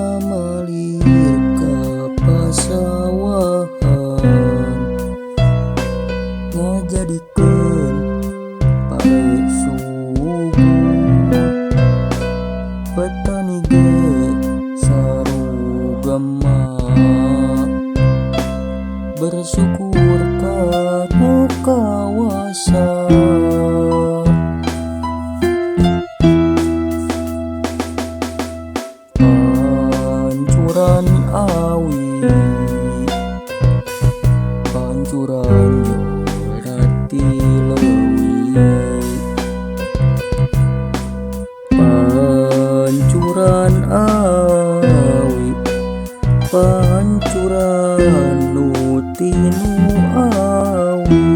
Ngamalir ka pasawahan, ngajadikeun pare subur. Petani ge sarugema, bersyukur ka nu kawasa. Pancuran awi, pancuran jolati leuwi, pancuran awi, pancuran nu tinu awi,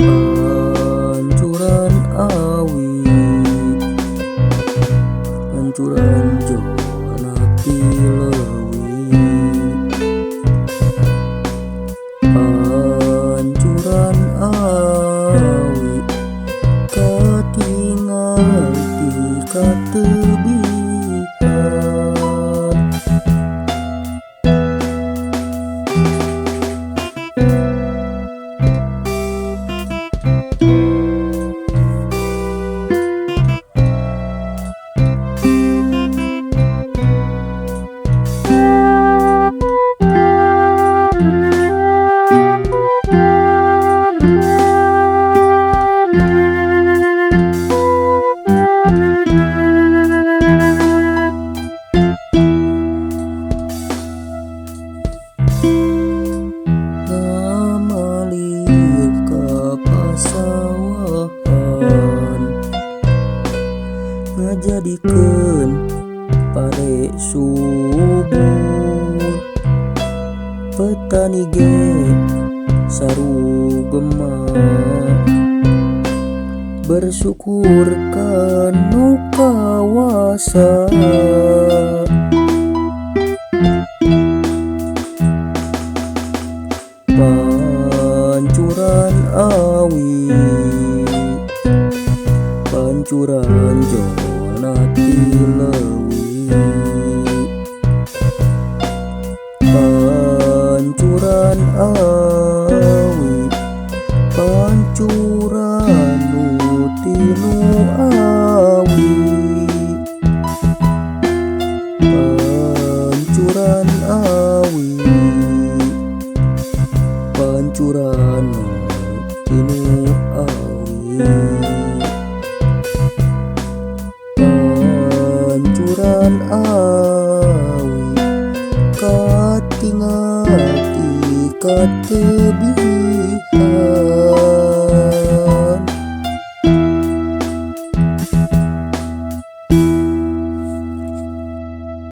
pancuran awi, pancuran jolati leuwi, pancuran awi, katingal ti katebihan. Ngamalir ka pasawahan, ngajadikeun pare subur. Petani ge sarugema, bersyukur ka nu kawasa. Pancuran awi, pancuran jolati leuwi, pancuran awi, pancuran nu tinu awi, pancuran awi, pancuran nu tinu awi, pancuran awi, katingal ti katebihan.